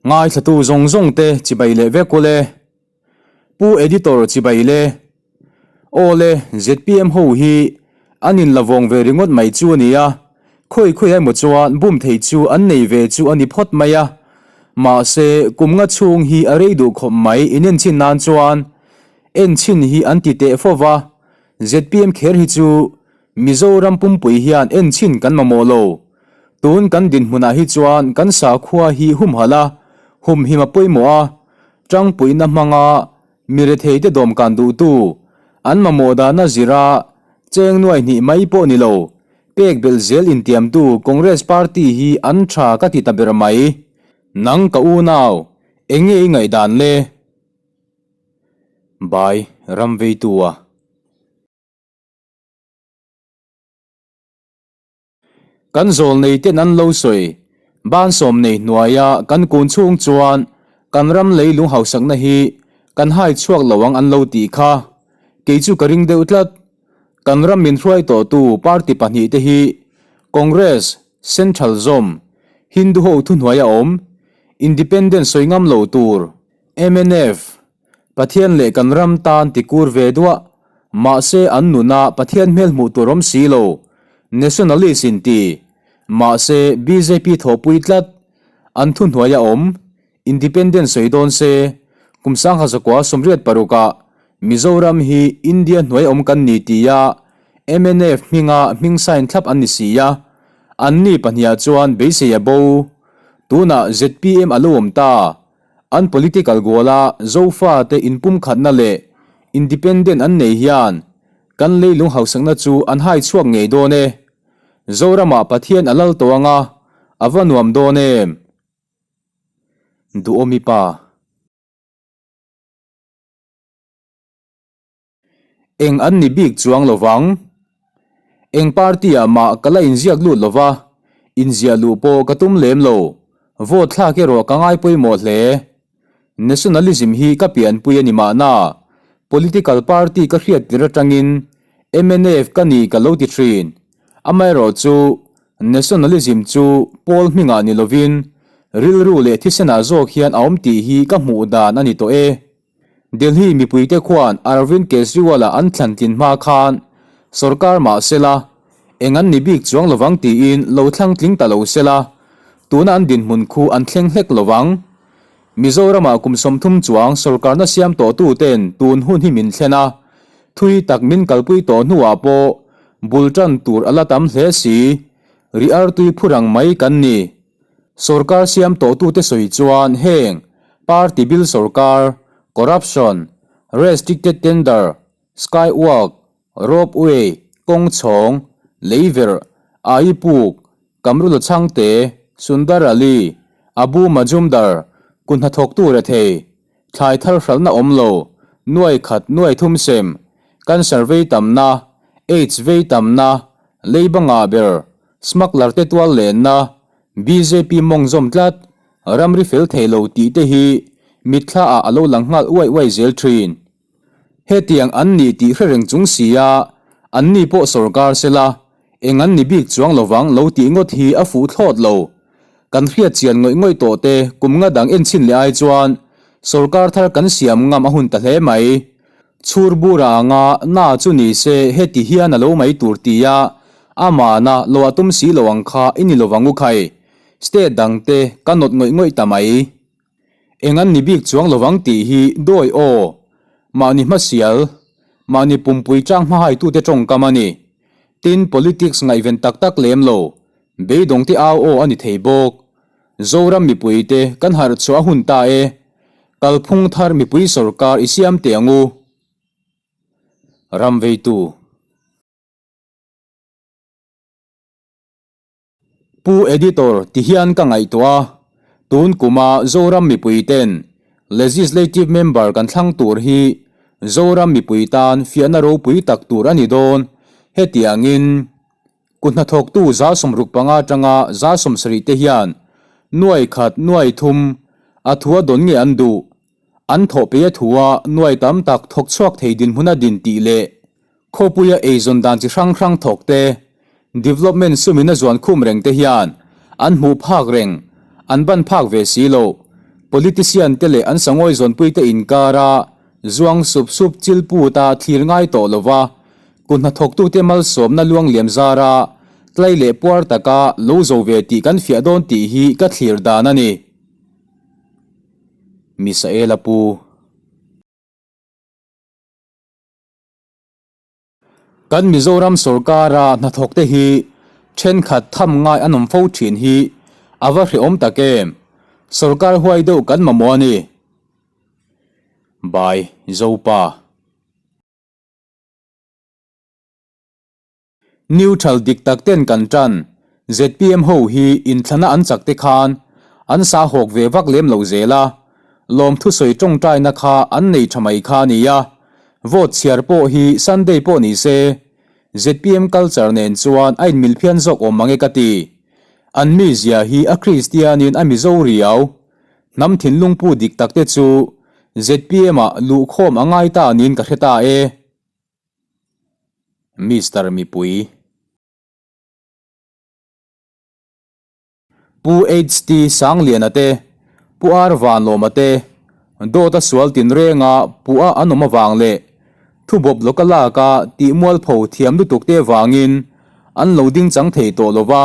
Ngaithlatu zawng zawng te chibai leh vek ule. Pu Editor chibai le. Aw le, zpm ho hi an in la vawng ve ringawt mai chu a nia. Khawi khawi emaw chuan bum thei chu an nei ve chu a ni phawt mai a. Mahse, kum nga chhung hi a rei duh khawp mai inenchhin nan chuan enchhin hi an ti teh fo va. Zpm kher hi chu Mizoram pumpui hian enchhin kan mamawh lo. Tun kan dinhmunah hi chuan kan sakhua hi humhalh a, humhim a pawimawh a, tangpuina hmanga mi retheite dawmkan duhtu, an mamawh dana zira cheng nuai hnih mai pawh ni lo, pek belh zel intiamtu Congress party hi an tha ka ti ta ber mai. Nang ka unau, enge i ngaihdan le? Bai Ramveitu-a. Kan zawl nei ten an lo sawi. Ban sawm nei hnuaia kan kun chhung chuan kan ram leilung hausakna hi kan hai chhuak lo ang an lo tih kha. Kei chu ka ring deuh tlat. Kan ram min hruai tawhtu party pahnihte hi Congress, Central zawm, Hindu ho thuhnuaia awm, Independent sawi ngam lo tur, mnf, Pathian leh kan ram tan ti kur ve duah, mahse an nuna Pathian hmel hmuh tur awm si lo, Nationalist in ti, mahse bjp thawhpui tlat, an thuhnuai a awm, Independent sawi dawn se, kum 1986 ah Mizoram hi India hnuai awm kan ni tia mnf hminga hming sign thlap an ni si a, anni pahniha chuan beisei a bo, tunah zpm a lo awm ta. An political goal-a Zofate inpumkhatna leh independent an nei hian kan leilung hausakna chu an hai chhuak ngei dawn e. Zoramah Pathian a lal tawh anga a va nuam dawn em? Duhawmi pa. Eng an ni bik chuang lo vang. Eng party-ah mah ka la inziak lut lo va, inziah luh pawh ka tum lem lo. Vote thlak erawh ka ngai pawimawh hle. Nationalism hi ka pianpui a ni mahna, political party ka hriat tir atangin mnf ka ni ka lo ti thin. Amaherawhchu, nationalism chu pawl hmingah ni lovin rilru leh thisenah zawk hian a awm tih hi ka hmuh dan a ni tawh e. Delhi mipuite khuan Arvind Kejriwal-a an thlan tlin hma khan sorkar mah sela, eng an ni bik chuang lovang tiin lo thlang tling ta lo sela, tuna an dinhmun khu an thleng hlek lovang. Mizoramah kum 30 chuang sorkarna siam tawhtuten tun hun hi min thlen a, thui tak min kalpui tawh hnuah pawh bul tan tur a la tam hle si, ri artui phurang mai kan ni. Sorkar siam tawhtute sawi chuan heng party bil sorkar, corruption, restricted tender, skywalk, ropeway, kawng chhawng, leiverh, aipuk, Kamrula Chhangte, Sundar Ali, Abu Majumdar, kuhnathawktu rethei, thlai thar hralhna awm lo, nuai khat nuai thum sem, cancer vei tamna, aids vei tamna, leiba ngah ber, Smuggler te tual lenna, bjp mawng zawm tlat, ramri fel thei lo tih te hi mitthla ah a lo lang nghal uai uai zel thin. Hetiang an ni tih hre reng chung sia, an ni pawh sawrkar sela, eng an ni bik chuang lovang lo tih ngawt hi a fuh thlawt lo. Kan hriat chian ngawih ngawih tawh te kum nga dang enchhin leh ai chuan sawrkar thar kan siam ngam a hun ta hle mai. Chhur bura anga na chu ni se heti hian a lo mai tur tia amana lo a tum si lo ang kha i ni lovang u khai. State dang te ka nawt ngawih ngawih ta mai. Eng an ni bik chuang lovang tih hi dawi aw. Mahni hmasial, mahni pumpui chang hmahaitute tawngkam a ni. Tin, politics ngaihven tak tak lem lo, beidawng te au aw a ni thei bawk. Zoram mipuite kan harh chhuah a hun ta e. Kalphung thar mipui sorkar i siam teh ang u. Ram veitu. Pu Editor ti hian ka ngaihtuah a, tun kuma Zoram mipui ten Legislative Member kan thlang tur hi Zoram mipui tan fiahna ropui tak tur a ni dawn. Hetiangin. Ku hnathawktu 65 atanga 70 te hian nuai khat nuai thum a thua dawn nge an duh? An thawh pei a thua nuai tam tak thawk chhuak thei dinhmun a din tih leh khawpuia eizawn dan chi hrang hrang thawk te, development sumin a zuan khum reng te hian an hmuh phak reng, an ban phak ve si lo. Politician te leh an sangawi zawnpuite inkara zuang sup sup chil puta thlir ngai tawh lova, kut hnathawktute malsawmna luangliam zara tlai leh puar taka lo zo ve tih kan fiah dawn tih hi ka thlir dan a ni. Misaela Pu. Kan Mizoram sorkara hnathawkte hi thenkhat tham ngai an awm fo thin hi a va hrehawm tak em? Sorkar huai deuh kan mamawh a ni. By Zopa. Neutral dik tak ten kan tan. Zpm ho hi inthlana an chak te khan an sa hawk ve vak lem lo zel a. Lawmthusawi tawngtaina kha an nei tha mai kha a nia. Vote chhiar pawh hi Sunday pawh ni se, zpm culture nen chuan a inmil phian zawk awm mange ka ti. An mizia hi a Kristianin a Mizo riau. Hnam thinlung pu dik tak te chu zpm ah luhkhawm a ngai ta niin ka hre ta e. Mister Mipui. Pu HT Sangliana te, Pu R Vanlawma te, dawta sual tinrenga puh a an awm avang leh thubawp lawka laka tih mualpho thiam lutuk te vangin an lo ding chang thei tawh lo va,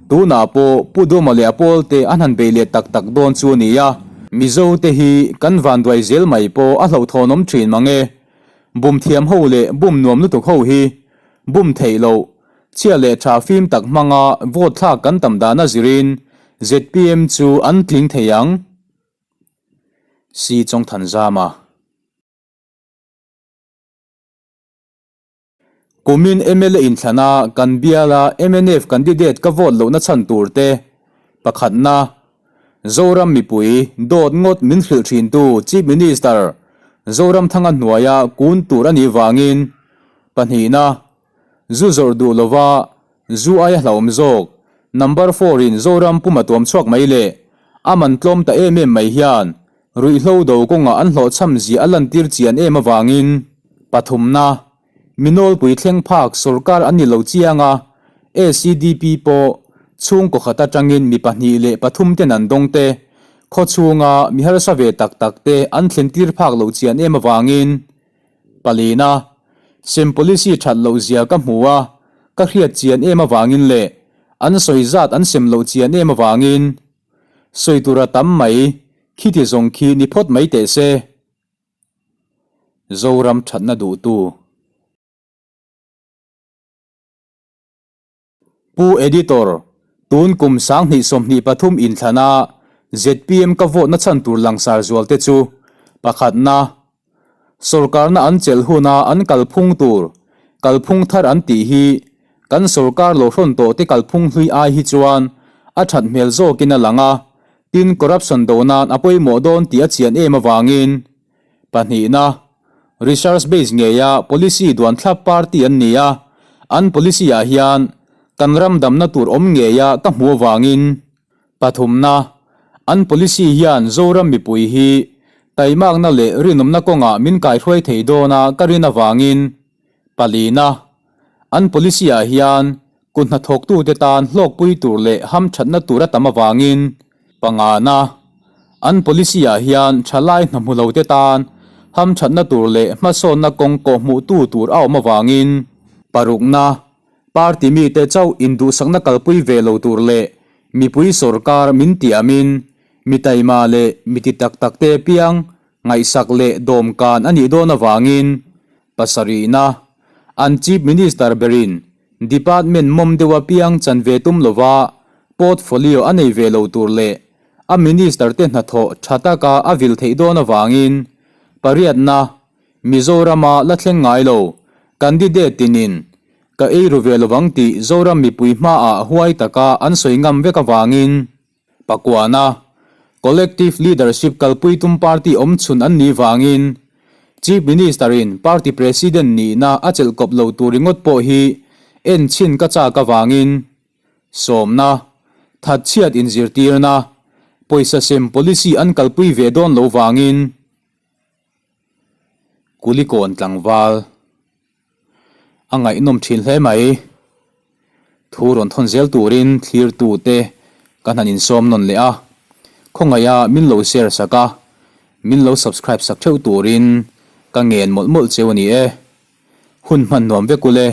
tunah pawh Pu Duma leh a pawl te an han bei leh tak tak dawn chu a ni a. Mizo te hi kan vanduai zel mai pawh a hlauhthawnawm thin mang e. Bum thiam ho leh bum nuam lutuk ho hi bum theih loh Chhia leh tha fim tak hmanga vote thlak kan tam dana zirin zpm chu an tling thei ang. C. Chawngthanzama. Kumin mla inthlana kan biala mnf candidate ka vote lohna chhan tur te pakhatna, Zoram mipui dawt ngawt min hrilh thintu Chief Minister Zoramthanga hnuaia kun tur a nih vangin pahnihna, Zu zawrh duh lova zu aia hlauhawm zawk, number four in Zoram pum a tuam chhuak mai leh a man tlawm ta em em mai hian ruihhlo do kawngah an hlawhchham zia a lantir chian em avangin pathumna mi nawlpui thleng phak sorkar an ni lo chiang a, SEDP pawh chhungkaw khat atangin mi pahnih leh pathum ten an dawng te, khawchhunga mi harsa ve tak tak te an thlentir phak lo chian em avangin Palina, Sem policy that loh zia ka hmu a, ka hriat chian em avangin leh an sawi zat an sem loh chian em avangin sawi tur a tam mai, khiti zawng khi ni phawt mai teh se. Zoram thatna duhtu. Pu Editor, tun kum 2023 inthlana zpm ka vote na chhan tur langsar zual te chu, pakhatna, sawrkarna an chelh huna an kalphung tur, kalphung thar an tih hi kan sawrkar lo hrawn tawh te kalphung hlui ai hi chuan a that hmel zawkin a lang a, tin corruption do nan a pawimawh dawn tih a chian em avangin. Pahnihna, Research base ngeia policy duan thlap party an ni a, an policy ah hian kan ram damna tur awm ngeia ka hmuh avangin. Pathumna, An policy hian Zoram mipui hi taimakna leh rinawmna kawngah min kaihruai thei dawna ka rin avangin. Palina, An policy ah hian kut hnathawktute tan hlawkpui tur leh hamthatna tur a tam avangin pangana an policy ah hian thalai hna hmu lote tan hamthatna tur leh hmasawnna kawng kawhhmuhtu tur a awm avangin parukna party mite chauh induhsakna kalpui ve lo tur leh mipui sorkar min tiamin mi taima leh mi ti tak takte piang ngaihsak leh dawmkan a nih dawn avangin pasarihna an Chief Minister berin Department mawm deuh apiang chan ve tum lova portfolio a nei ve lo tur leh a Minister te hnathawh tha taka a vil theih dawn avangin pariatna Mizorama la thleng ngai lo candidate tinin ka ei ru ve lovang tih Zoram mipui hmaah huai taka an sawi ngam vek avangin Pakuana, Collective Leadership kalpui tum party awm chhun an nih vangin Chief Minister-in party president nihna a chelh kawp lo tur ringawt pawh hi en chhin ka chak avangin sawmna, thatchhiat inzirtirna, pawisa sem policy an kalpui ve dawn lo vangin Kulikawn tlangval a ngaihnawm thin hle mai. Thu rawn thawn zel turin thlirtute kan han insawm nawn leh a. Khawngaiha min lo share sak a, min lo subscribe sak theuh turin ka ngen mawlh mawlh cheu a ni e. Hun hman nuam vek ule.